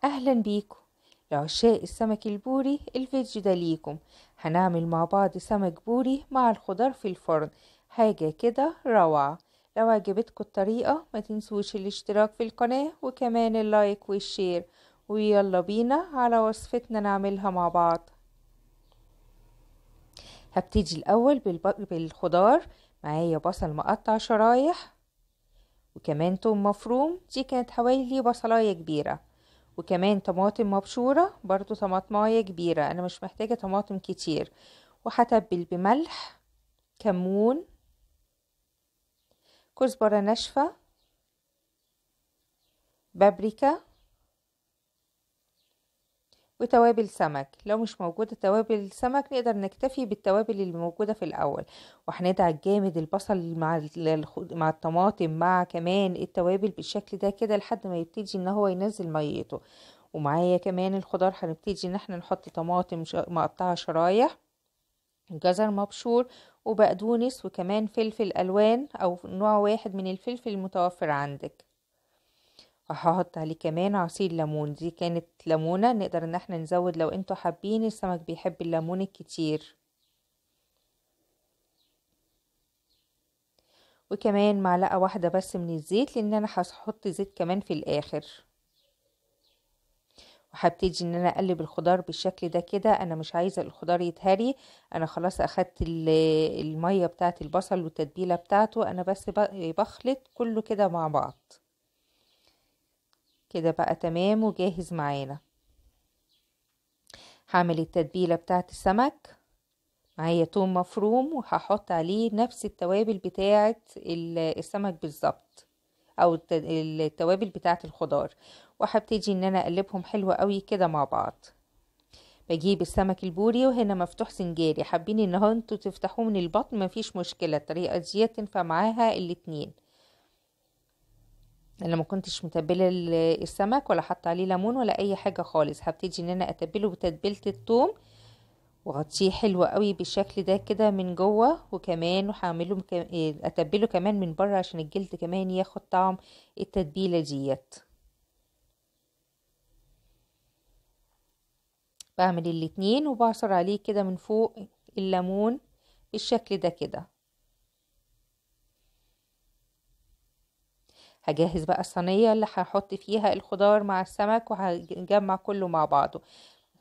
اهلا بيكم لعشاق السمك البوري. الفيديو ده ليكم، هنعمل مع بعض سمك بوري مع الخضار في الفرن، حاجة كده روعة. لو عجبتكم الطريقة ما تنسوش الاشتراك في القناة وكمان ال like وال share، ويلا بينا على وصفتنا نعملها مع بعض. هبتدي الاول بالخضار. معايا بصل مقطع شرايح وكمان توم مفروم، دي كانت حوالي بصلايه كبيرة، وكمان طماطم مبشوره برضو طماطمايه كبيرة، انا مش محتاجه طماطم كتير. وهتبل بملح، كمون، كزبره ناشفة، بابريكا، وتوابل سمك. لو مش موجودة توابل سمك نقدر نكتفي بالتوابل اللي موجودة في الأول. وهندعك جامد البصل مع الطماطم مع كمان التوابل بالشكل ده كده لحد ما يبتدي ان هو ينزل ميته. ومعايا كمان الخضار، هنبتدي ان احنا نحط طماطم مقطعة شرايح، جزر مبشور، وبقدونس، وكمان فلفل ألوان او نوع واحد من الفلفل المتوفر عندك. وهحط عليه كمان عصير ليمون، دي كانت ليمونة، نقدر ان احنا نزود لو انتوا حابين، السمك بيحب الليمون الكتير. وكمان معلقة واحدة بس من الزيت لان انا هحط زيت كمان في الاخر. وهبتدي ان انا اقلب الخضار بالشكل ده كده، انا مش عايزة الخضار يتهري، انا خلاص اخدت المية بتاعت البصل والتتبيلة بتاعته، انا بس بخلط كله كده مع بعض كده بقى تمام وجاهز معانا. هعمل التتبيلة بتاعت السمك. معايا توم مفروم وهحط عليه نفس التوابل بتاعت السمك بالظبط، او التوابل بتاعت الخضار، وهبتدي ان انا اقلبهم حلو قوي كده مع بعض. بجيب السمك البوري، وهنا مفتوح سنجاري، حابين ان هو انتوا تفتحوه من البطن مفيش مشكلة، الطريقة دي تنفع معاها الاتنين. انا ما كنتش متبله السمك ولا حاطه عليه ليمون ولا اي حاجة خالص. هبتدي ان انا اتبله بتتبيله الثوم واغطيه حلو قوي بالشكل ده كده من جوه، وكمان هعمله اتبله كمان من بره عشان الجلد كمان ياخد طعم التتبيله ديت. بعمل الاتنين وبعصر عليه كده من فوق الليمون بالشكل ده كده. هجهز بقى الصينية اللي هحط فيها الخضار مع السمك، وهجمع كله مع بعضه.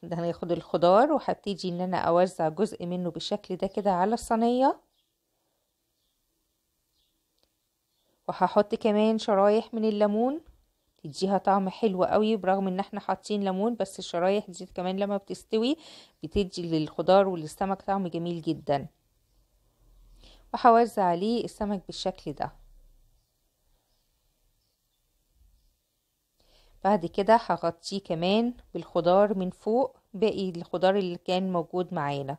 هناخد الخضار وهبتدي ان انا اوزع جزء منه بالشكل ده كده على الصينية، وهحط كمان شرايح من الليمون تديها طعم حلو قوي، برغم ان احنا حاطين ليمون بس الشرايح دي كمان لما بتستوي بتدي للخضار وللسمك طعم جميل جدا. وهوزع عليه السمك بالشكل ده. بعد كده هغطيه كمان بالخضار من فوق، باقي الخضار اللي كان موجود معانا.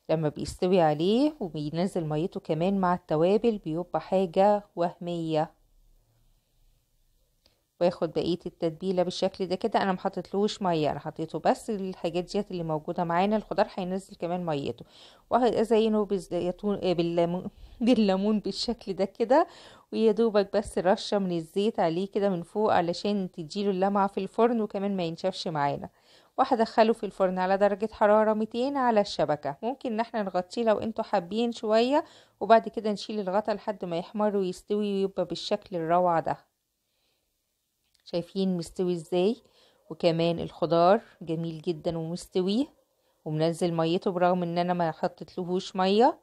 لما بيستوي عليه وبينزل ميته كمان مع التوابل بيبقى حاجة وهمية. واخد بقية التتبيلة بالشكل ده كده، انا محطتلوش مية، انا حطيته بس الحاجات ديت اللي موجودة معانا، الخضار هينزل كمان ميته. وهزينه بالزيتون بالليمون بالشكل ده كده، ويا دوبك بس رشة من الزيت عليه كده من فوق علشان تديله اللمعة في الفرن وكمان ما ينشفش معانا. وهدخله في الفرن على درجة حرارة 200 على الشبكة. ممكن ان احنا نغطيه لو انتوا حابين شوية، وبعد كده نشيل الغطا لحد ما يحمر ويستوي ويبقى بالشكل الروعة ده. شايفين مستوي ازاي؟ وكمان الخضار جميل جدا ومستوي ومنزل ميته برغم ان انا ما حطيتلهوش مية.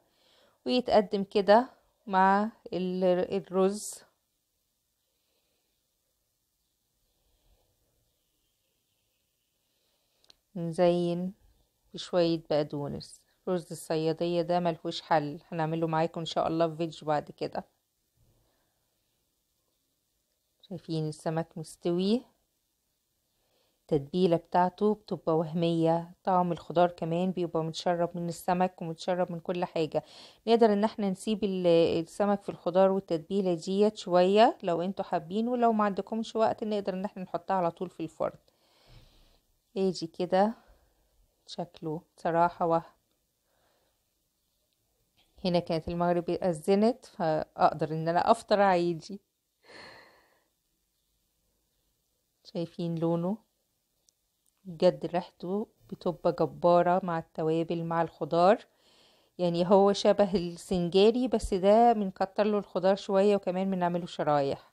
ويتقدم كده مع الرز. نزين بشوية بقدونس. رز الصيادية ده ملهوش حل، هنعمله معاكم ان شاء الله في فيديو بعد كده. شايفين السمك مستوي، التتبيلة بتاعته بتبقى وهمية، طعم الخضار كمان بيبقى متشرب من السمك ومتشرب من كل حاجة. نقدر ان احنا نسيب السمك في الخضار والتتبيلة ديت شوية لو انتوا حابين، ولو ما عندكمش وقت نقدر ان احنا نحطها على طول في الفرن. اجي كده شكله صراحة وهم. هنا كانت المغرب اذنت، فاقدر ان انا افطر عادي. شايفين لونه؟ بجد ريحته بتبقى جبارة مع التوابل مع الخضار. يعني هو شبه السنجاري، بس ده بنكتر له الخضار شوية، وكمان بنعمله شرايح.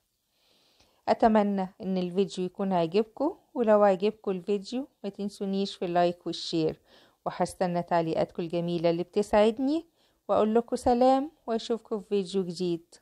اتمنى ان الفيديو يكون عجبكم، ولو عجبكم الفيديو ما تنسونيش في ال like وال share، وهستنى تعليقاتكم الجميلة اللي بتسعدني، واقول لكم سلام واشوفكم في فيديو جديد.